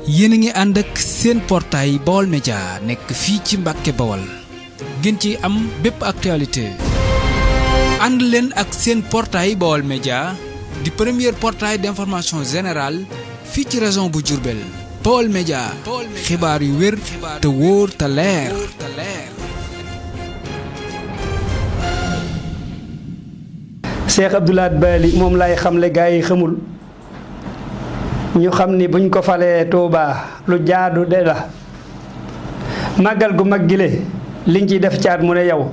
yéen a ngi ànd ak seen portail Baol Média nekk fii ci Mbàkke Bawol ngeen ci am bépp actualité ànd leen ak seen portail Baol Média di premier portail d'information générale fii ci région bu Diourbel Baol Média xibaar yu wér te wóor te leer Cheikh Abdou Lahad Bali moom lay xamle gaa yi xamul ñu xam ni buñ ko falee Touba lu jaadu de la màggal gu mag gile liñ ciy def caat mu ne yow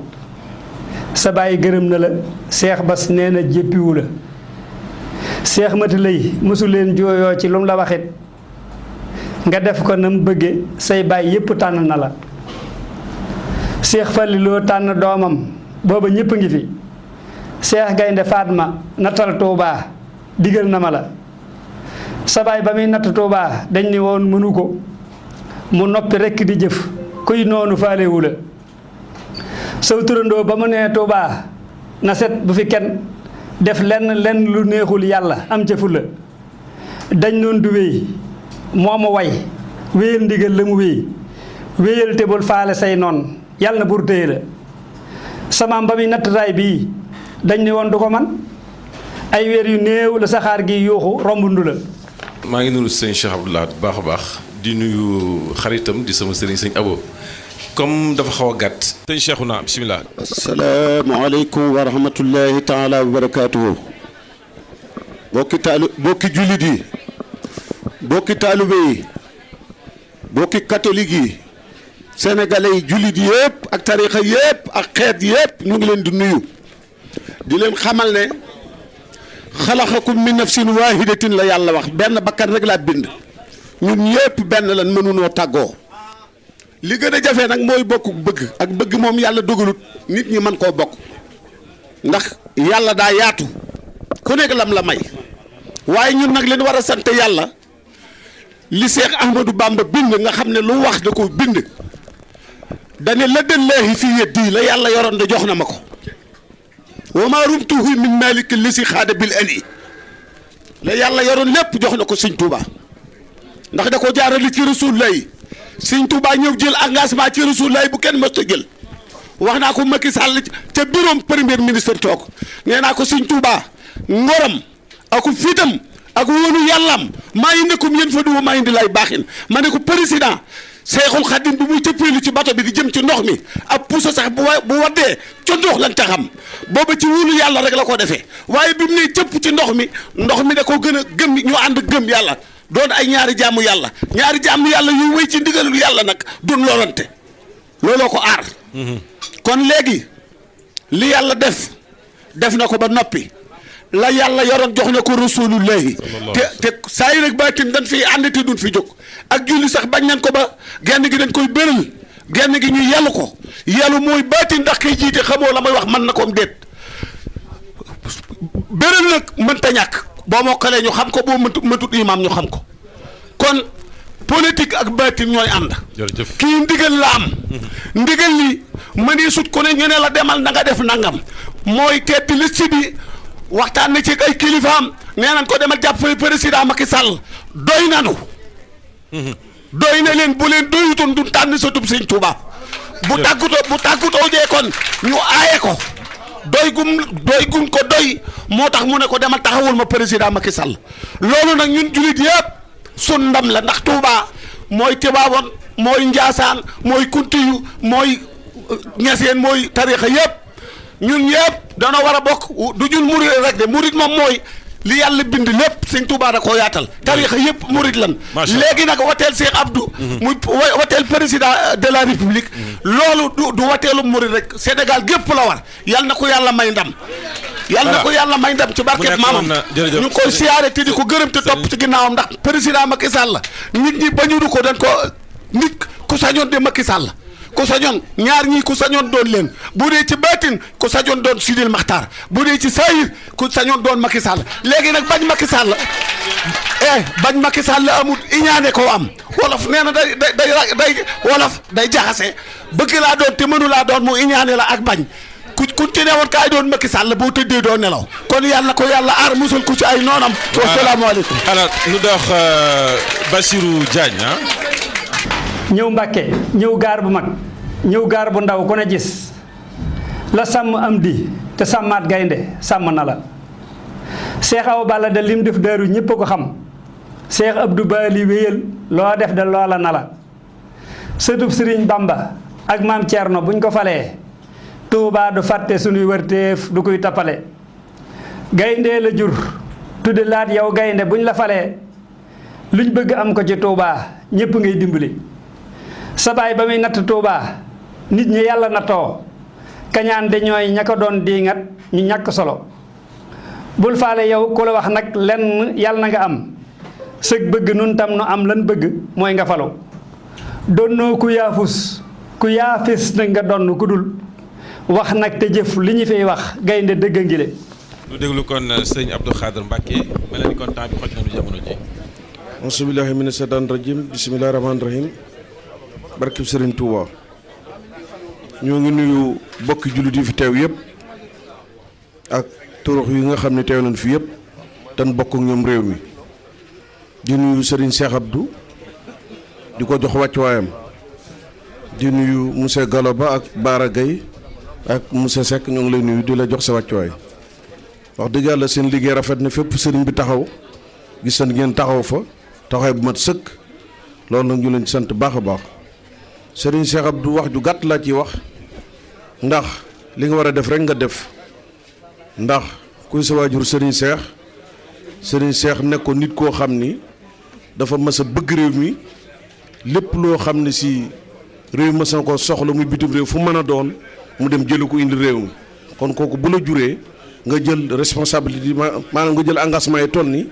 sa baay gërëm na la Cheikh Bass nee na jéppiwu la Cheikh Mati lay mosu leen jooyoo ci lu mu la waxit nga def ko na mu bëgge say baay yépp tànn na la Cheikh Falliloo tànn doomam booba ñépp a ngi fi Cheikh Gaynde Fatma nattal Touba digal na ma la sa baay ba muy natt Touba dañ ni woon mënu ko mu noppi rekk di jëf kuy noonu faalewu la saw turandoo ba mu nee Touba na set bu fi kenn def lenn lu neexul yàlla am ca fulla dañ noon du wéy moo ma way wéyal ndigal la mu wéy wéyal te bul faale say noon yàlla na bur téye la samaam ba muy natt raay bii dañ ni woon du ko man ay weer yu néew la saxaar gi yuuxu romb ndu la maa ngi nuyu sëñ Cheikh Abdou Lahad bu baax a baax di nuyu xaritam di sama sëriñ sëñ Abo comme dafa xaw a gàtt. sëñ Cheikhouna bisimilah. asalaamaaleykum wa rahmatullahi taala wa barakaatuhu. bokki jullit yi bokki taalibe yi bokki catholique yi sénégalais yi jullit yëpp ak tarixa yëpp ak xeet yëpp ñu ngi leen di nuyu di leen xamal ne xalaxakum min nafsin waahidatin la yàlla wax benn bakkan rek laa bind ñun ñëpp benn lan mënunoo tàggoo li gën a jafe nag mooy bokk bëgg ak bëgg moom yàlla dogalut nit ñi mën koo bokk ndax yàlla daa yaatu ku nekk lam la may waaye ñun nag leen war a sant yàlla li Seex Ahmadou Bamba bind nga xam ne lu wax da ko bind dane la dallaahi fi yeddi la yàlla yoroon de jox na ma ko wa maa rumtuhu min maliki li si xaada bil ani la yàlla yoroon lépp jox na ko sëñ Touba ndax da ko jaarale ci Rasulullah sëñ Touba ñëw jël engagement ci Rasulullah bu kenn mës a jël wax naa ko Macky Sall ca bureau premier ministre toog nee naa ko sëñ Touba ngoram ak fitam ak wóolu yàllam maa indi nekkum yéen fa du maa indi lay baaxin ma ne ko président Seexul Xadim bi muy cëppeelu ci bato bi di jëm ci ndox mi ab puso sax bu waddee ca ndox lañ ca xam booba ci wóolu yàlla rek la ko defee waaye bi mu ne cëpp ci ndox mi da ko gën a gëm ñu ànd gëm yàlla doon ay ñaari jaamu yàlla yu wéy ci ndigalul yàlla nag duñ lorante looloo ko aar kon léegi li yàlla def na ko ba noppi la yàlla yoroon jox na ko rasulullahi te saa yi nag baatin dañ fiy ànd te duñ fi jóg ak julli sax bañ nañ ko ba genn gi dañ koy bëral genn gi ñu yàllu ko yàllu mooy baatin ndax kay jiite xamoo la may wax mën na ko am déet bëral nag mënta ñàkk boo mokkalee ñu xam ko boo mëntut imaam ñu xam ko kon politique ak baatin ñooy ànd kii ndigal la am ndigal li mënee sut ko ne ñu ne la demal na nga def nangam mooy teeti liste bi waxtaan na ci ay kilifaam nee nañ ko demal jàppale président Macky Sall doy nanu doy na leen bu leen doyutoon du tànn sa tub sëñ Touba bu tàggutoo jee kon ñu aaye ko doy gum ko doy moo tax mu ne ko demal taxawul ma président Macky Sall loolu nag ñun jullit yëpp sun ndam la ndax Touba mooy Tiwaawan mooy Njaasaan mooy Kuntiyu mooy Ñaseen mooy tarixa yëpp ñun ñëpp danoo war a bokk du ñun murid rek de murid moom mooy li yàlla bind lépp sëñ Touba da koo yaatal tarixa yëpp murid lan léegi nag wateel Cheikh Abdou muy wateel président de la république loolu du wateelu murid rek Sénégal gépp la war yàlla na ko yàlla may ndam ci barket maamam ñu ngi koy siyaare te di ko gërëm te topp ci ginnaawam ndax président Macky Sall nit ñi bañudu ko dañ ko nit ku sañoon de Macky Sall ku sañoon ñaar ñii ku sañoon doon leen bu dee ci baatin ku sañoon doon Sidil Maxtaar bu dee ci saayir ku sañoon doon Macky Sall léegi nag bañ Macky Sall amul iñaane ko am wolof nee na day wolof day jaxase bëgg laa doon te mënu laa doon mu iñaane la ak bañ ku ku ci newoon kaay doon Macky Sall boo tëddee doo nelaw kon yàlla na ko yàlla aar musal ko ci ay noonam. wasalaamaaleykum. alors nu dox Bassirou Diagne ah. ñëw Mbàkke ñëw gaar bu mag ñëw gaar bu ndaw ku ne gis la sàmm am di te sàmmaat gaynde sàmm na la. Cheikh Awa Balla da lim def daaru ñëpp a ko xam Cheikh Abdou Bali wéyal loo def da loola na la. sëtub Sëriñ Bamba ak maam Thierno buñ ko falee Touba du fàtte sunuy wërteef du koy tappale. gaynde la jur tudde laat yow gaynde buñ la falee luñ bëgg am ko ci Touba ñëpp ngay dimbali. sa baay ba muy natt Touba nit ñi yàlla nattoo kañaan de ñooy ña ko doon diingat ñu ñàkk solo. bul faale yow ku la wax nag lenn yàlla na nga am sëg bëgg nun tam nu am lan bëgg mooy nga falu. donnoo ku yaafus ku yaafis nag nga donn ku dul wax nag te jëf li ñu fiy wax gaynde dëgg ngi le. lu déglu kon sëñ Abdou Khadre Mbacké mel na ni kon temps bi xoj nañu jamono ji. auzu billaahi mina shaytaani rajiim bismillaahi rahmaani rahiim barkib Sëriñ Tuuba ñoo ngi nuyu bokki jullit yi fi teew yëpp ak turux yi nga xam ne teew nañ fi yëpp te bokk ak ñoom réew mi di nuyu Serigne Cheikh Abdou di ko jox wàccuwaayam di nuyu monsieur Gallo Ba ak Baara Gueye ak monsieur Seck ñoo ngi lay nuyu di la jox sa wàccuwaay wax dëgg yàlla seen liggéey rafet na fépp sëriñ bi taxaw gis nañ ngeen taxaw fa taxawaay bu mat sëkk loolu nag ñu leen sant baax a baax Serigne Cheikh Abdou wax ju gàtt laa ciy wax ndax li nga war a def rek nga def ndax kuy sa waajur Serigne Cheikh nekkoon nit koo xam ni dafa mas a bëgg réew mi lépp loo xam ne si réew mi mas na ko soxla muy bitim réew fu mën a doon mu dem jëli ko indi réew mi kon kooku bu la juree nga jël responsabilité maanaam nga jël engagement yi toll ni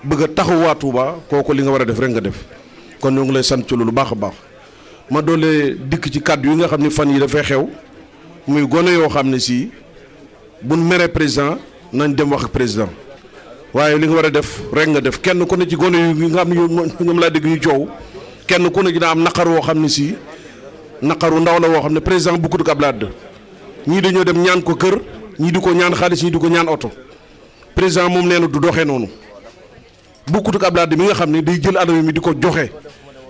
bëgg a taxaw waa Touba kooku li nga war a def rek nga def kon ñoo ngi lay sant ci loolu baax a baax ma doole dikk ci kàddu yi nga xam ne fan yi dafay xew muy gone yoo xam ne si buñ meree président nañ dem wax ak président waaye li nga war a def rek nga def kenn ku ne ci gone yi nga xam ne ñoom laa dégg ñu coow kenn ku ne dina am naqar woo xam ne si naqaru ndaw la woo xam ne président bu ko Abdoulaye ñii dañoo dem ñaan ko kër ñii di ko ñaan xaalis ñii di ko ñaan oto président moom nee na du doxee noonu bu ko Abdoulaye mi nga xam ne day jël alal mi di ko joxe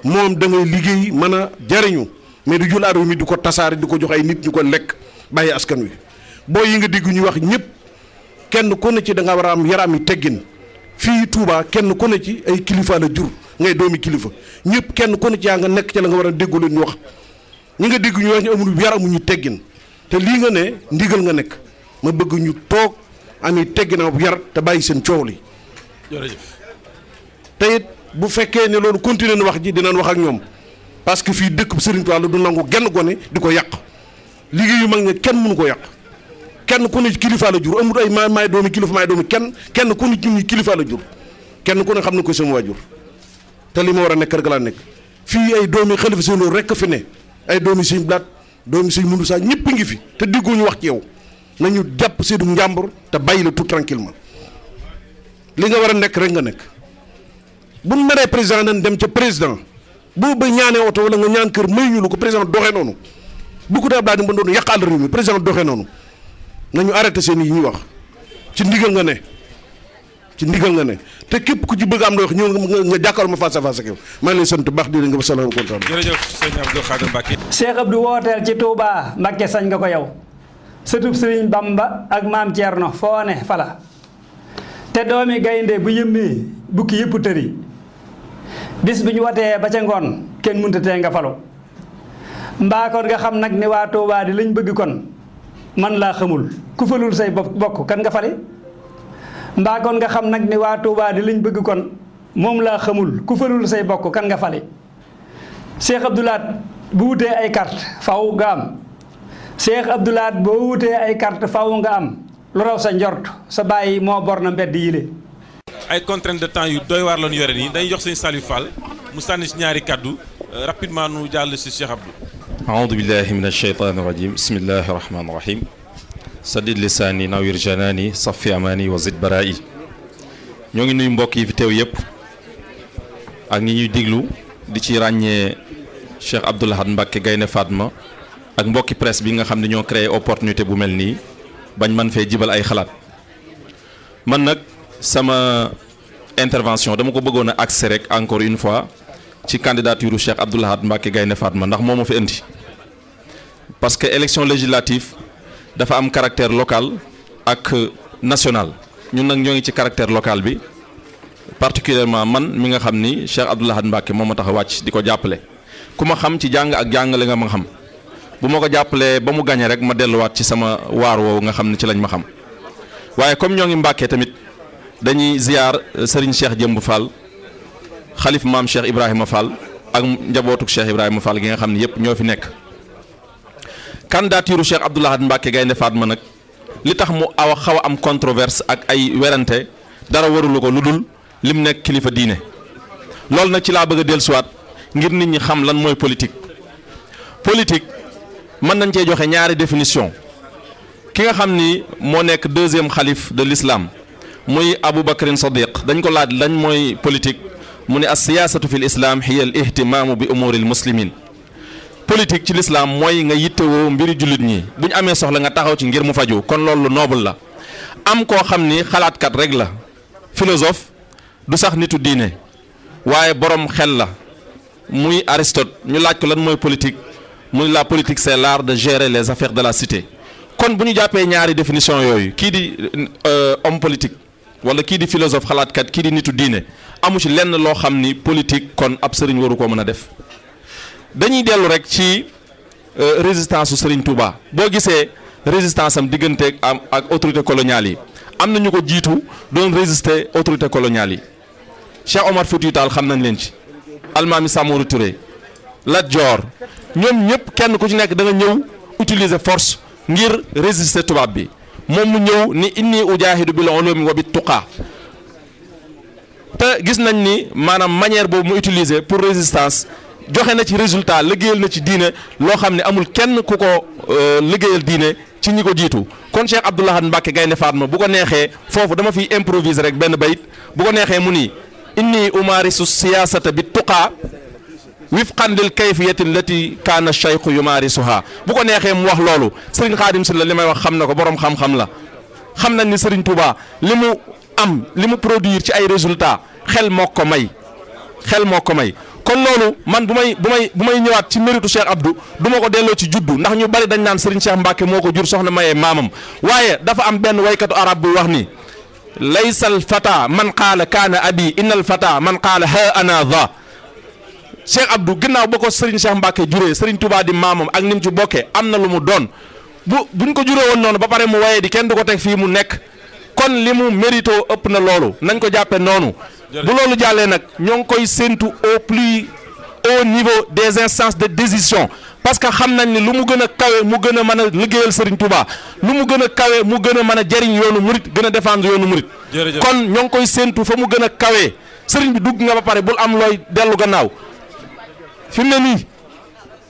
moom da ngay liggéey mën a jariñu mais du jël alal mi di ko tasaare di ko jox ay nit ñu ko lekk bàyyi askan wi boo yi nga dégg ñu wax ñëpp kenn ku ne ci da nga war a am yaram yi teggin fii Touba kenn ku ne ci ay kilifa la jur ngay doomi kilifa ñëpp kenn ku ne ci yaa nga nekk ci la nga war a déggu leen ñu wax ñi nga dégg ñu wax ñu amul yar amuñu teggin te lii nga ne ndigal nga nekk ma bëgg ñu toog ami teggina bu yar te bàyyi seen coow li jërëjëf te it bu fekkee ne loolu continuer na wax ji dinañ wax ak ñoom parce que fii dëkk Serigne Touba du nangu genn gone di ko yàq liggéeyu mag ña kenn mënu ko yàq kenn ku ne kilifa la jur amul ay maay doomi kilifa maay doomi kenn ku ne ci ñi kilifa la jur kenn ku ne xam ne ko sama waajur te li ma war a nekk rek laa nekk fii ay doomi xalifa seen loolu rek fi ne ay doomi Sëñ Blaat doomi Sëñ Mundu Saa ñëpp ngi fi te digguñu wax ci yow nañu jàpp seedu njàmbur te bàyyi la tout tranquillement li nga war a nekk rek nga nekk bu ñu meree président nañ dem ca président boo ba ñaanee oto wala nga ñaan kër may ñu lu ko président doxee noonu bu ko dee daal di mën doon yàqal réew mi président doxee noonu nañu arrêté seen yi ñuy wax ci ndigal nga ne te képp ku ci bëgg am na wax ñëw nga jàkkaarloo ma face à face ak yow maa ngi lay sant baax di nga ba salaam kontaan. jërëjëf sëñ Abdou Khadre Mbacké. Cheikh Abdou wooteel ci Touba Mbacké sañ nga ko yow sëtub Sëriñ Bamba ak maam Thierno foo ne fala te doomi gaynde bu yëmmee bukki yëpp tëri bis bi ñu watee ba ca ngoon kenn mënta tee nga falu mbaa kon nga xam nag ni waa Touba di lañ bëgg kon man laa xamul ku falul say bokk kan nga fali mbaa kon nga xam nag ni waa Touba di lañ bëgg kon moom laa xamul ku falul say bokk kan nga fali Cheikh Abdou Lahad bu wutee ay carte faw nga am Cheikh Abdou Lahad boo wutee ay carte faw nga am lu raw sa njort sa bàyyi moo bor na mbedd yile ay contrainte de temps yu doy waar lañu yore nii dañuy jox sëñ Saliou Fall mu sànni si ñaari kaddu rapidement nu jàll si Cheikh Abdou. aoudu billahi min alsheytaani rajim bismillahi rahmaani rahim sadid lisaani nawir janaani safi amaani wa zid baraa'i ñoo ngi nuyu mbokk yi fi teew yëpp ak ñi ñuy diglu di ci ràññee Cheikh Abdou Lahad Mbacké Gaynde Fatma ak mbokki presse bi nga xam ne ñoo créé opportunité bu mel nii bañ man fee jibal ay xalaat man nag sama intervention dama ko bëggoon a axé rek encore une fois ci candidature Cheikh Abdou Lahad Mbacké Gaïndé Fatma ndax moo ma fi indi parce que élection législative dafa am caractère local ak national ñun nag ñoo ngi ci caractère local bi particulièrement man mi nga xam ni Cheikh Abdou Lahad Mbacké moo ma tax a wàcc di ko jàppale ku ma xam ci jàng ak jàngale nga ma xam bu ma ko jàppalee ba mu gañe rek ma delluwaat ci sama waar woowu nga xam ne ci lañ ma xam waaye comme ñoo ngi Mbacké tamit dañuy ziyaar Serigne Cheikh Jëmb Fall xalif maam Cheikh Ibrahima Fall ak njabootuk Cheikh Ibrahima Fall gi nga xam ne yëpp ñoo fi nekk candidature Cheikh Abdou Lahad Mbacké Gaïndé Fatma nag li tax mu xaw a am controverse ak ay werante dara warulu ko lu dul lim nekk kilifa diine loolu nag ci laa bëgg a dellusiwaat ngir nit ñi xam lan mooy politique mën nañ cee joxe ñaari définition ki nga xam ni moo nekk deuxième xalif de l'islam muy Abou Bakrin Sadiq dañ ko laaj lañ mooy politique mu ne as siyaasatu fi l islam hiya al ihtimaamu bi umuril muslimin politique ci l'islam mooy nga yittewoo mbiri jullit ñi bu ñu amee soxla nga taxaw ci ngir mu faju kon loolu lu noble la am koo xam ni xalaatkat rek la philosophe du sax nitu diine waaye borom xel la muy Aristote ñu laaj ko lan mooy politique muy la politique c'est l'art de gérer les affaires de la cité kon bu ñu jàppee ñaari définition yooyu kii di homme politique wala kii di philosophe xalaatkat kii di nitu diine amu ci lenn loo xam ni politique kon ab sëriñ waru koo mën a def dañuy dellu rek ci résistance su Serigne Touba boo gisee résistance am digganteeg ak autorité coloniale yi am na ñu ko jiitu doon résister autorité coloniale yi Cheikh Omar Foutiyou Tall xam nañ leen ci Almaami Samori Touré Lat Dior ñoom ñëpp kenn ku ci nekk da nga ñëw utiliser force ngir résister tubaab bi moom mu ñëw ni inni ujaahidu bil ulumi wa bit tuqaa te gis nañ ni maanaam manière boobu mu utiliser pour résistance joxe na ci résultat liggéeyal na ci diine loo xam ne amul kenn ku ko liggéeyal diine ci ñi ko jiitu kon Cheikh Abdou Lahad Mbacké Gaïndé Fatma bu ko neexee foofu dama fiy improviser rek benn bayit bu ko neexee mu ni inni umaarisu siyaasata bi tuqaa wifqan lil kayfiyati allati kaana shaykhu yumaarisuha bu ko neexee mu wax loolu Serigne Khadim Sylla li may wax xam na ko borom xam-xam la xam nañ ni Serigne Touba li mu am li mu produire ci ay résultats xel moo ko may kon loolu man bu may ñëwaat ci méritu Cheikh Abdou du ma ko delloo ci juddu ndax ñu bari dañ naan Serigne Cheikh Mbacké moo ko jur soxna mayee maamam waaye dafa am benn waykatu arab buy wax ni laysa al fata man qaala kaana abi inna al fata man qaala ha ana dha Cheikh Abdou ginnaaw ba ko Serigne Cheikh Mbacké juree Serigne Touba di maamam ak ni mu ci bokkee am na lu mu doon buñ ko juree woon noonu ba pare mu waye di kenn du ko teg fii mu nekk kon li mu mérito ëpp na loolu nañ ko jàppe noonu bu loolu jàllee nag ñoo ngi koy séentu au plus haut niveau des instances de décision parce que xam nañ ni lu mu gën a kawe mu gën a mën a liggéeyal Serigne Touba lu mu gën a kawe mu gën a mën a jariñ yoonu murit gën a défendre yoonu murit kon ñoo ngi koy séentu fa mu gën a kawee Serigne bi dugg nga ba pare bul am looy dellu gannaaw fi mu ne nii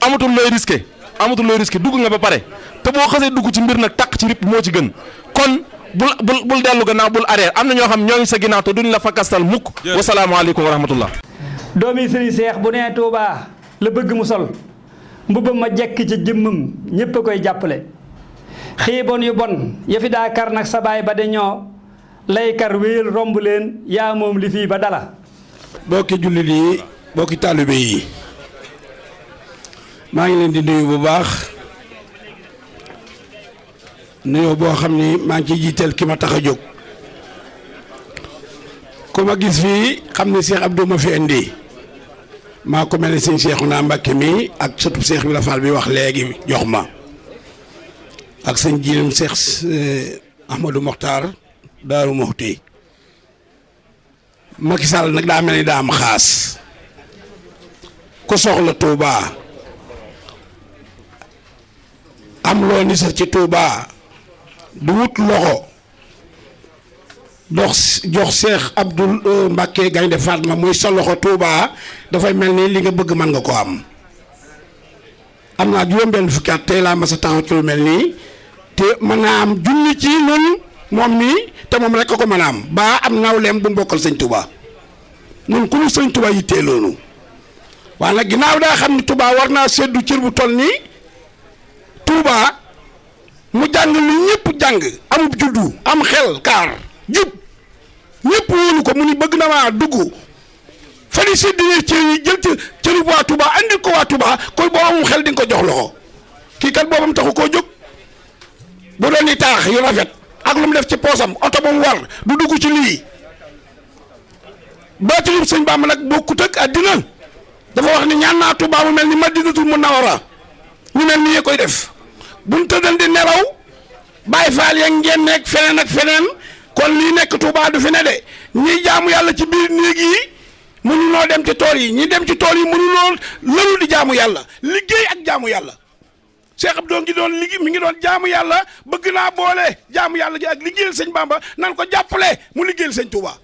amatul looy risqué dugg nga ba pare te boo xasee dugg ci mbir nag takk ci rip moo ci gën kon bul dellu gannaaw bul arrière am na ñoo xam ñoo ngi sa ginnaaw te duñ la fakastal mukk wasalaamaaleykum wa rahmatullah doomi Serigne Cheikh bu nee Touba la bëgg mu sol mbubbam ma jekk ci jëmmam ñépp a koy jàppale xiibon yu bon ya fi daa kar nag sa baay ba de ñoo lay kar wéyal romb leen yaa moom li fii ba dala bokki jullit yi bokki taalibe yi maa ngi leen di nuyu bu baax nuyoo boo xam ni maa ngi ciy jiiteel ki ma tax a jóg ku ma gis fii xam ne Cheikh Abdou ma fi indi maa ko mel ne sëñ Cheikhouna Mbacké mi ak sëtub Cheikh Ibra Fall bi wax léegi jox ma ak sëñ jiiram Cheikh Ahmadou Mokhtar Daaru Muxti Macky Sall nag daa mel ni daa am xaas ku soxla Touba am loo ni sax ci Touba du wut loxo jox Cheikh Abdou Mbacké Gaïndé Fatma muy sa loxo Touba dafay mel ni li nga bëgg mën nga ko am naa juróom-benn fukki at tey laa mas a taxaw ci lu mel nii te mën naa am junni ci noonu moom mii te moom rek ko mën a am ba am nawleem bu mbokkal sëñ Touba noonu ku ñu sëñ Touba yittee loonu waaye nag ginnaaw daa xam ni Touba war naa seddu cër bu toll nii Touba mu jàng li ñëpp jàng amub juddu am xel kaar jub ñëpp wóolu ko mu ni bëgg na maa dugg fa di séddale cër yi jël ci cëru waa Touba andi ko waa Touba koy boo amul xel di nga ko jox loxo kii kat boobam taxu koo jóg bu doon ni taax yu rafet ak lu mu def ci poosam oto ba mu war du dugg ci lii baatilum sëñ Bamba nag bokkut ak àddina dafa wax ni ñaan naa Touba mu mel ni Madinatul Munawwara ñu mel ni koy def buñ tëddal di nelaw bàyyi faal ya ngeen nekk feneen ak feneen kon lii nekk Touba du fi ne de ñiy jaamu yàlla ci biir néeg yi mënuloo dem ci tool yi ñi dem ci tool yi mënuloo lëlu di jaamu yàlla liggéey ak jaamu yàlla Cheikh Abdou ngi doon liggéey mi ngi doon jaamu yàlla bëgg naa boole jaamu yàlla gi ak liggéeyal sëñ Bamba nan ko jàppale mu liggéeyal sëñ Touba.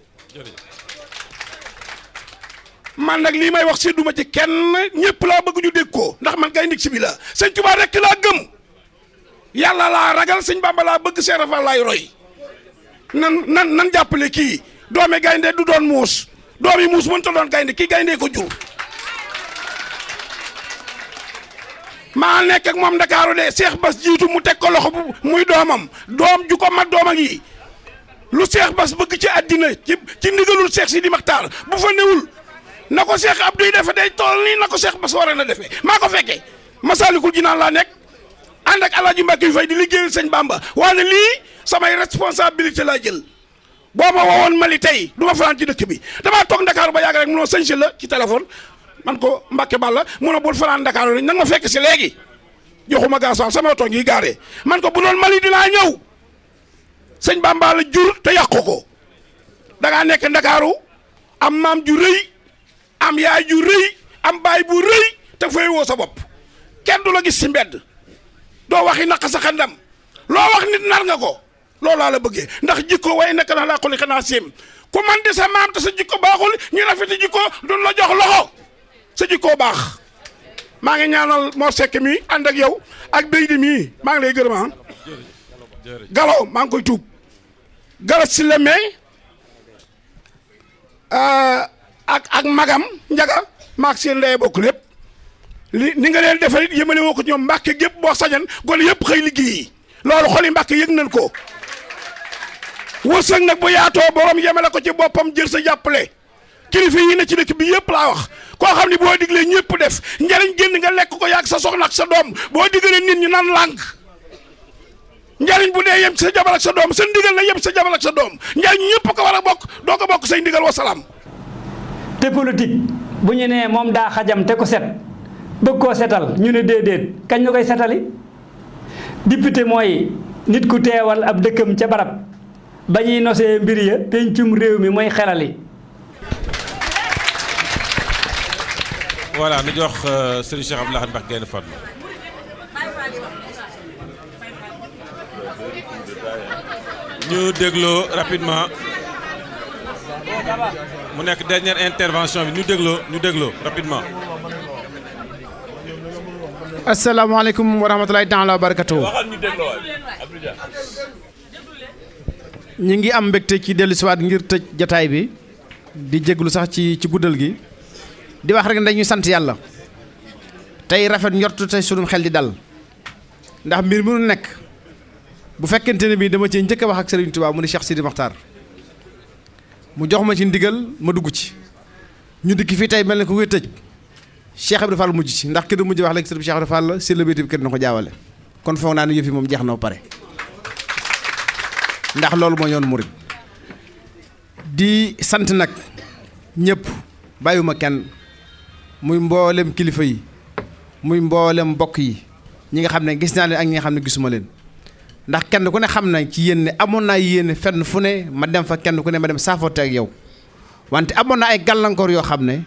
man nag lii may wax sédduma ci kenn ñëpp laa bëgg ñu dégg ko ndax man kay ndig si bi la sëñ Touba rek laa gëm yàlla laa ragal sëñ Bamba laa bëgg Cheikh Rafal laay roy nan jàppale kii doomi gaynde du doon muus doomi muus mënta doon gaynde kii gaynde ko jur maa nekk ak moom Ndakaaru de Cheikh Bass jiitu mu teg ko loxo bu muy doomam doom ju ko mat doom ak yi lu Cheikh Bass bëgg ci àddina ci ndigalul Cheikh Sidi Maxtaar bu fa newul na ko Cheikh Abdou defe day toll nii na ko Cheikh Bass war na defee maa ko fekkee Masaalikul Jinaan laa nekk ànd ak Alaaji Mbàkke yu fay di liggéeyal sëñ Bamba waaye lii samay responsabilité laa jël boo ma woowoon Mali tey du ma fanaan ci dëkk bi damaa toog Ndakaaru ba yàgg rek munoo sëñ si la ci téléphone man ko Mbàkke Balla mun a bul fanaan Ndakaaru rek nag ma fekk si léegi joxuma gaasaan sama oto ngi gaaree man ko bu doon Mali dinaa ñëw sëñ Bamba la jur te yàqu ko da ngaa nekk Ndakaaru am maam ju rëy am yaay ju rëy am baay bu rëy te fay woo sa bopp kenn du la gis si mbedd doo waxi naq sa xandam loo wax nit nar nga ko loolu laa la bëggee ndax jikko way nekk na laa xuli xanaa séem ku man di sa maam te sa jikko baaxul ñu rafeti jikko duñ la jox loxo sa jikkoo baax maa ngi ñaanal Mor Seck mi ànd ak yow ak béy di mii maa ngi lay gërëm Galo maa ngi koy tuub Galo si la may ak magam njaga maag seen ndey bokk lépp ni nga leen defal it yëmale woo ko ñoom Mbàkke gépp boo sañan gone yëpp xëy liggéey loolu xoli Mbàkke yëg nañ ko wërsëg nag bu yaatoo borom yemale ko ci boppam jël sa jàppale kilifa yi ne ci dëkk bi yëpp laa wax koo xam ne boo diglee ñëpp def njariñ génn nga lekk ko yàgg sa soxna ak sa doom boo digalee nit ñi nan lànk njariñ bu dee yem ci sa jabar ak sa doom sa ndigal na yem sa jabar ak sa doom njariñ ñëpp ko war a bokk doo ko bokk say ndigal wasalaam. te politique bu ñu nee moom daa xajam te ko set bëgg koo setal ñu ne déedéet kañ la koy setali député mooy nit ku teewal ab dëkkam ca barab ba ñuy nosee mbir ya pencum réew mi mooy xelali. voilà nu jox sëriñ Cheikh Abdou Lahad Mbacké Gaïndé Fatma ñu dégloo rapidement mu nekk dernière intervention bi ñu dégloo rapidement. asalaamaaleykum wa rahmatulahi taala wa barakatuh. ñu ngi am mbégte ci dellu siwaat ngir tëj jataay bi di jéglu sax ci guddal gi di wax rek dañuy sant yàlla tey rafet njortu tey sunum xel di dal ndax mbir mu nekk bu fekkente ne bii dama cee njëkk a wax ak Serigne Touba mu ne Cheikh Sidi Mokhtar mu jox ma ci ndigal ma dugg ci ñu dikk fii tey mel ne ko koy tëj Cheikh Ibrahima Fall mujj ci ndax kër mujj wax léegi sëriñ Cheikh Ibrahima Fall si la béykat bi kër na ko jaawale kon foog naa ne yëf yi moom jeex na ba pare ndax loolu moo yoon murid di sant nag ñëpp bàyyiwuma kenn muy mboolem kilifa yi muy mboolem mbokk yi ñi nga xam ne gis naa leen ak ñi nga xam ne gisuma leen ndax kenn ku ne xam na ci yéen ne amoon naa yéen fenn fu ne ma dem fa kenn ku ne ma dem saafote ak yow wante amoon na ay gàllankoor yoo xam ne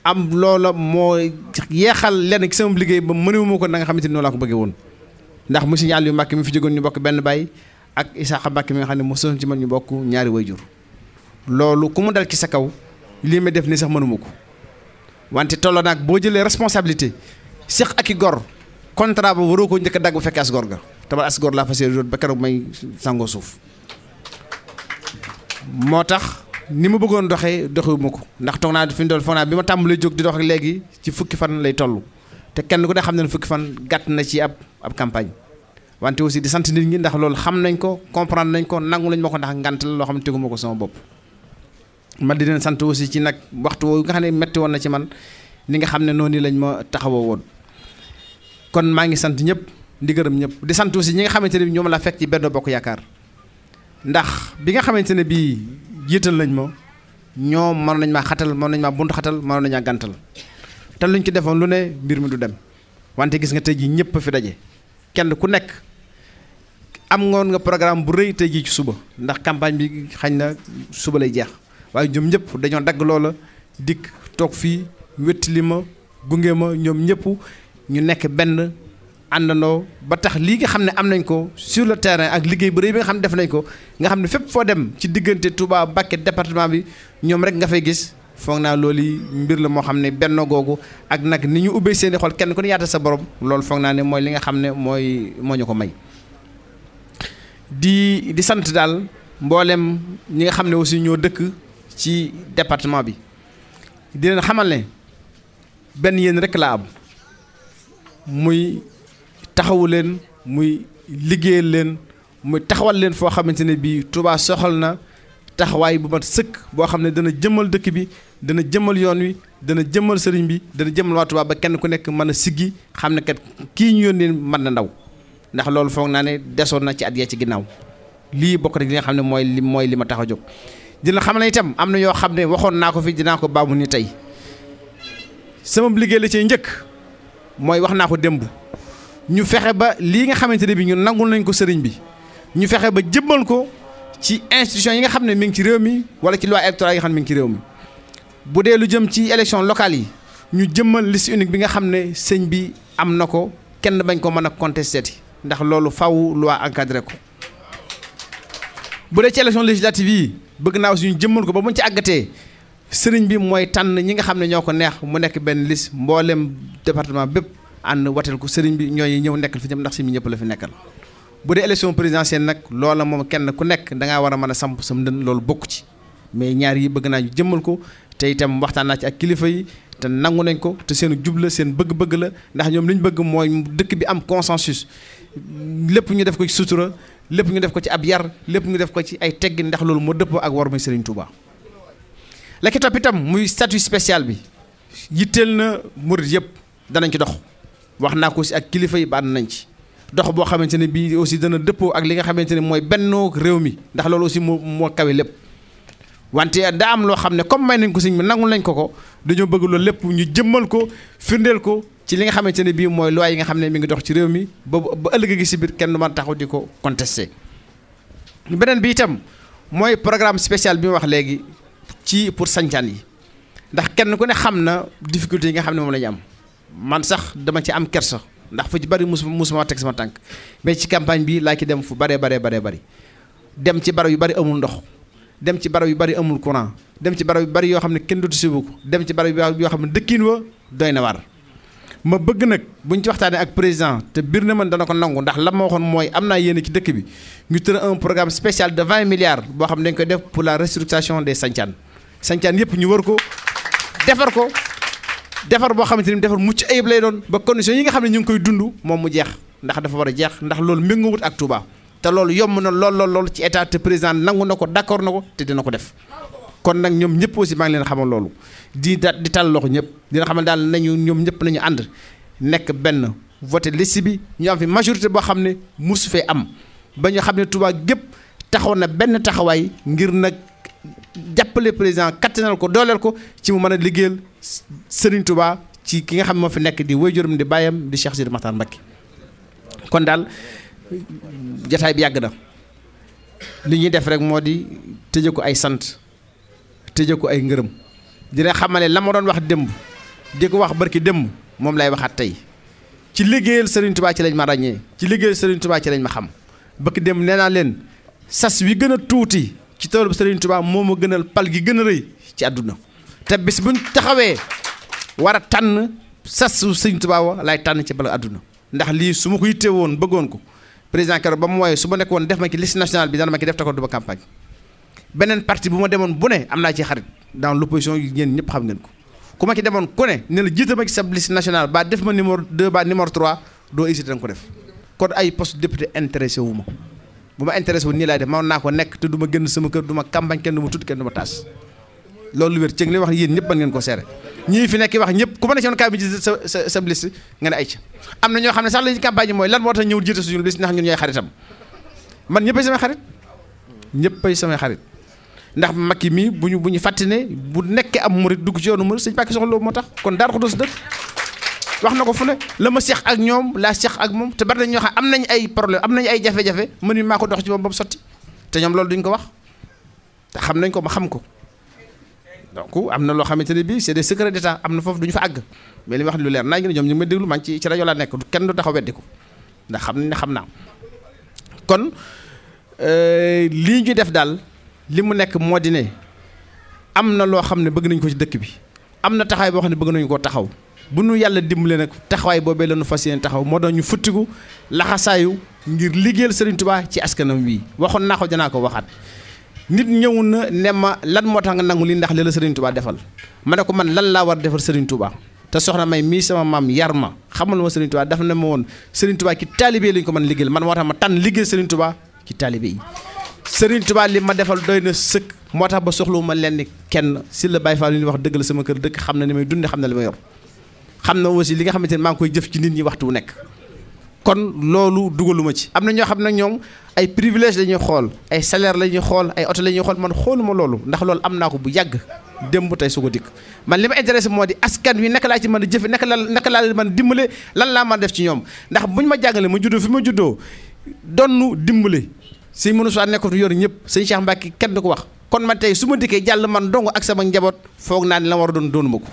am loola moo yeexal lenn ci sama liggéey ba mënewuma ko na nga xamante ni noonu laa ko bëggee woon ndax monsieur Aliou Mbacke mi fi jógoon ñu bokk benn baay ak Isaaxa Mbacke mi nga xam ne mosoon ci man ñu bokk ñaari wayjur loolu ku mu dal ci sa kaw lii ma def nii sax mënuma ko wante tolloo naag boo jëlee responsabilité seq ak i gor contrat ba waroo ko njëkk a dagg bu fekkee as gor ga te ba as gor laa fas yéene ba keroog may sangoo suuf moo tax ni ma bëggoon doxewuma ko ndax toog naa fi mu doon foog naa bi ma tàmbalee jóg di dox ak léegi ci fukki fan lay toll te kenn ku ne xam ne fukki fan gàtt na ci ab campagne wante aussi di sant nit ñi ndax loolu xam nañ ko comprendre nañ ko nangu lañ ma ko ndax ngant la loo xam ne teguma ko sama bopp. ma di leen sant aussi ci nag waxtu woowu nga xam ne metti woon na ci man ni nga xam ne noonu lañ ma taxawoo woon kon maa ngi sant ñëpp di gërëm ñëpp di sant aussi ñi nga xamante ne ñoom la fekk ci Benno Bokk Yaakaar ndax bi nga xamante ne bii jiital nañ ma ñoom mënoon nañ maa xatal mënoon nañ maa buntu xatal mënoon nañ maa gàntal te luñ ci defoon lu ne mbir mi du dem wante gis nga tey jii ñëpp fi daje kenn ku nekk am ngoon nga programme bu rëy tey jii ci suba ndax campagne bi xañ na suba lay jeex waaye ñoom ñëpp dañoo dagg loola dikk toog fii wéttali ma gunge ma ñoom ñëpp ñu nekk benn àndandoo ba tax lii nga xam ne am nañ ko sur le terrain ak liggéey bu rëy bi nga xam ne def nañ ko nga xam ne fépp foo dem ci diggante Touba Mbacké département bi ñoom rek nga fay gis foog naa loolu mbir la moo xam ne benn googu ak nag ni ñu ubbee seeni xol kenn ku ne yaata sa borom loolu foog naa ne mooy li nga xam ne moo ñu ko may. di sant daal mboolem ñi nga xam ne aussi ñoo dëkk ci département bi di leen xamal ne benn yéen rek laa am muy taxawu leen muy liggéeyal leen muy taxawal leen foo xamante ne bii Touba soxal na taxawaay bu mat sëkk boo xam ne dana jëmmal dëkk bi dana jëmmal yoon wi dana jëmmal sëriñ bi dana jëmmal waa Touba ba kenn ku nekk mën a siggi xam ne kat kii ñu yónnee mën na ndaw ndax loolu foog naa ne desoon na ci at yee ci ginnaaw lii bokk rek li nga xam ne mooy li ma tax a jóg. dina xam ne itam am na yoo xam ne waxoon naa ko fi dinaa ko baamu ni tey sama liggéey la cay njëkk mooy wax naa ko démb ñu fexe ba lii nga xamante ne bi ñu nangul nañ ko sëriñ bi ñu fexe ba jëmmal ko ci institution yi nga xam ne mi ngi ci réew mi wala ci loi électorale yi nga xam ne mi ngi ci réew mi bu dee lu jëm ci élection locale yi ñu jëmmal liste unique bi nga xam ne sëñ bi am na ko kenn bañ ko mën a contesté ndax loolu faw loi encadré ko bu dee ci élection législative yi bëgg naa aussi ñu jëmmal ko ba muñ ci àggatee sëriñ bi mooy tànn ñi nga xam ne ñoo ko neex mu nekk benn liste mboolem département bépp ànd wateel ko sëriñ bi ñooy ñëw nekkal fi ñëpp ndax si mi ñëpp la fi nekkal bu dee élection présidentielle nag loola moom kenn ku nekk da ngaa war a mën a samp sam ndën loolu bokk ci mais ñaar yi bëgg naa ñu jëmmal ko te itam waxtaan naa ci ak kilifa yi te nangu nañ ko te seen jubla seen bëgg-bëgg la ndax ñoom li ñu bëgg mooy dëkk bi am consensus lépp ñu def ko ci sutura lépp ñu def ko ci ab yar lépp ñu def ko ci ay teggin ndax loolu moo dëppoo ak war may Serigne Touba. la ki topp itam muy statut spécial bi yitteel na murid yëpp danañ ci dox wax naa ko si ak kilifa yi ba ànd nañ ci dox boo xamante ne bii aussi dana dëppoo ak li nga xamante ne mooy bennoo réew mi ndax loolu aussi moo kawe lépp. wante daa am loo xam ne comme may nañ ko sëñ bi nangul nañ ko dañoo bëgg loolu lépp ñu jëmmal ko firndeel ko ci li nga xamante ne bii mooy loi yi nga xam ne mi ngi dox ci réew mi ba ëllëg gi si biir kenn du mën taxaw di ko contesté. beneen bi itam mooy programme spécial bi ma wax léegi ci pour sancaan yi ndax kenn ku ne xam na difficulté yi nga xam ne moom la ñu am man sax dama ci am kersa ndax fu ci bari musuma teg sama tànk mais ci campagne bi laa ci dem fu baree dem ci barab yu bari amul ndox. dem ci barab yu bari amul courant dem ci barab yu bari yoo xam ne kenn dootu sibu ko dem ci barab yoo xam ne dëkkiin wa doy na war ma bëgg nag buñ ci waxtaanee ak président te biir na man dana ko nangu ndax la ma waxoon mooy am naa yéene ci dëkk bi ñu tëra un programme spécial de 20 milliards boo xam ne dañ koy def pour la restructuration des sancaan yëpp ñu wër ko defar boo xamante ni defar mucc ayib lay doon ba conditions yi nga xam ne ñu ngi koy dund moom mu jeex ndax dafa war a jeex ndax loolu méngoowut ak Touba te loolu yomb na lool ci état te président nangu na ko d'accord na ko te dina ko def kon nag ñoom ñëpp aussi maa ngi leen xamal loolu di tàll loxo ñëpp dina xamal daal nañu ñoom ñëpp nañu ànd nekk benn voté liste bi ñu am fi majorité boo xam ne musu fee am ba ñu xam ne Touba gépp taxaw na benn taxawaay ngir nag jàppale président kattanal ko dooleel ko ci mu mën a liggéeyal Serigne Touba ci ki nga xam ne moo fi nekk di waajuram di baayam di Cheikh Sidi Makhtar Mbacké kon daal jataay bi yàgg na li ñuy def rek moo di tëje ko ay sant tëje ko ay ngërëm dina xamale la ma doon wax démb di ko wax barki démb moom lay waxaat tey ci liggéeyal Serigne Touba ci lañ ma ràññee ci liggéeyal Serigne Touba ci lañ ma xam barki démb nee naa leen sas wi gën a tuuti ci toolu Serigne Touba moo ma gënal pal gi gën a rëy ci àdduna te bis buñ taxawee war a tànn sas su Serigne Touba wa lay tànn ci bala àdduna ndax lii su ma ko yittee woon bëggoon ko président keroog ba mu wooyee su ma nekk woon def ma ci liste nationale bi dana ma ci def te ko du ba campagne beneen parti bu ma demoon bu ne am naa ci xarit dans l'opposition yi ñeen ñëpp xam ngeen ko ku ma ci demoon ku ne ne la jiite ma ci sa liste nationale ba def ma numéro 2 ba numéro 3 doo hésité da nga ko def kon ay poste député intéressé wu ma bu ma intéressé wu nii laay def man naa ko nekk te du ma génn sama kër du ma campagne kenn du ma tudd kenn du ma taas loolu lu wér ci li wax yéen ñëpp mën ngeen ko seere ñii fi nekk wax ñëpp ku ma ne ci woon kaay bi jiite sa liste nga ne ay ca am na ñoo xam ne sax la ñu campagne yi mooy lan moo tax ñëwul jiite suñu liste ndax ñun ñooy xaritam man ñëppay samay xarit ndax Macky mii bu ñu fàtte ne bu nekkee am murit dugg ci yoonu murit sëñ Mbàkke Soxna Lo moo tax kon Daaru Xudoos dëkk wax na ko fu ne la ma seex ak ñoom laa seex ak moom te bari nañ ñoo xam am nañ ay problème am nañ ay jafe-jafe man mi maa ko dox ci moom ba mu sotti te ñoom loolu duñ ko wax te xam nañ ko ma xam ko donc am na loo xamante ne bii c'est des secrets d'état am na foofu duñu fa àgg mais li wax lu leer naa ngi ne ñoom ñu ngi may déglu man ci rajo laa nekk kenn du taxaw weddi ko ndax xam nañ ne xam naa kon lii ñu def daal li mu nekk moo di ne am na loo xam ne bëgg nañ ko ci dëkk bi am na taxawaay boo xam ne bëgg nañu koo taxaw bu nu yàlla dimbale nag taxawaay boobee la ñu fas yéene taxaw moo doon ñu futtiku laxasaayu ngir liggéeyal Serigne Touba ci askanam wi waxoon naa ko danaa ko waxaat nit ñëw na ne ma lan moo tax nga nangu lii ndax li la Serigne Touba defal ma ne ko man lan laa war defal Serigne Touba te soxna May mii sama maam yar ma xamal ma Serigne Touba dafa ne ma woon Serigne Touba ci taalibe lañ ko mën liggéeyal man moo tax ma tànn liggéeyal Serigne Touba ci taalibe yi Serigne Touba li ma defal doy na sëkk moo tax ba soxlawu ma lenn kenn si la Baye Fall li ñuy wax dëgg la sama kër dëkk xam na ni may dunde xam na li ma yor xam na aussi li nga xamante ne maa ngi koy jëf ci nit ñi waxtu wu nekk kon loolu dugaluma ci am na ñoo xam ne ñoom ay privilège la ñuy xool ay salaire la ñuy xool ay oto la ñuy xool man xooluma loolu ndax loolu am naa ko bu yàgg démb tey su ko dikk man li ma intéressé moo di askan wi naka laa ci mën a jëfe naka laa leen mën a dimbale lan laa mën a def ci ñoom ndax buñ ma jàngale ma juddoo fi ma juddoo donnu dimbale sëñ mënu soi nekkatu yor ñëpp sëñ Cheikh Mbacke kenn du ko wax kon man tey su ma dikkee jàll man dong ak sama njaboot foog naa ne la war a doonuma ko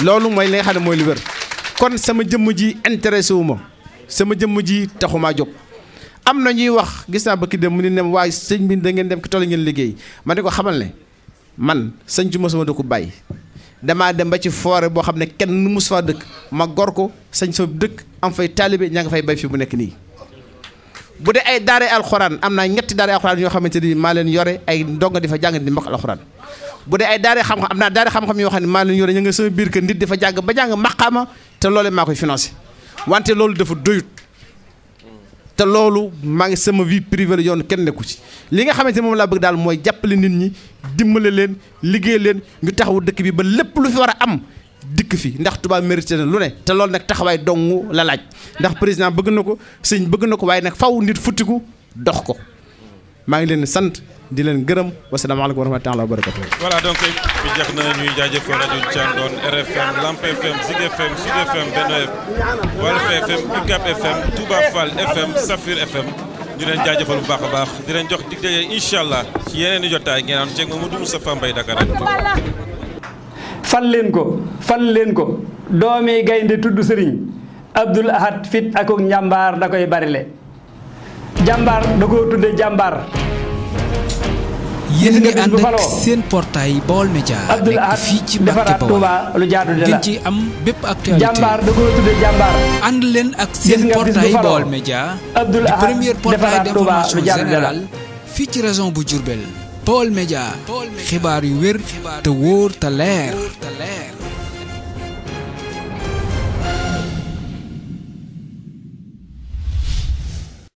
loolu mooy li nga xam ne mooy lu wér kon sama jëmm ji intéressé wu ma sama jëmm ji taxumaa jóg am na ñuy wax gis naa bëkki dem mu ne nem waaye sëñ bi da ngeen dem ki tool ngeen liggéey ma ne ko xamal ne man sëñ ci ma sama dëkku bàyyi damaa dem ba ci forêt boo xam ne kenn nu mus faa dëkk ma gor ko sañ sa dëkk am fay taalibe ñaa nga fay bay fi bu nekk nii bu dee ay daare alxuraan am naa ñetti daare alxuraan yoo xamante ni maa leen yore ay ndongo di fa jàng di mbokk alxuraan bu dee ay daare xam-xam am naa daare xam-xam yoo xam ne maa leen yore ñu nga sama biir kër nit di fa jàng ba jàng maqaama te loolee maa koy financé wante loolu dafa doyut te loolu maa ngi sama vie privée la yoon kenn nekku ci li nga xamante ne moom laa bëgg daal mooy jàppale nit ñi dimbale leen liggéey leen ñu taxawu dëkk bi ba lépp lu fi war a am dikk fi ndax Touba mérité na lu ne te loolu nag taxawaay dong la laaj ndax président bëgg na ko sëñ bëgg na ko waaye nag faw nit futtiku dox ko maa ngi leen di sant di leen gërëm wasalaamaaleykum wa rahmatulah wa barakatu. voilà donc bi jeex na ñuy jaajëfal rajo Thiandoone RFM Lamp FM Zik FM Sud FM Benno FM Walf FM UCAB FM Touba Fall FM Safir FM ñu leen jaajëfal bu baax a baax di leen jox dig daje incha allah ci yeneen i jotaay ngeen am ceeb Mamadou Moustapha Mbaye Dakar. fal leen ko doomi gaynde tudd sëriñ Abdoul Ahad fit ak njàmbaar da koy barile jàmbaar da koo tudde jàmbaar. yéen a ngi ànd ak seen portail Baol Média nekk fii ci Mbàkke Bawol lu jaadu de la ngeen ci am bépp actualité jàmbaar da koo tudde jàmbaar. ànd leen ak seen portail Baol Média di premier portail d'information générale fii ci région bu Diourbel Baol Média xibaar yu wér te wóor te leer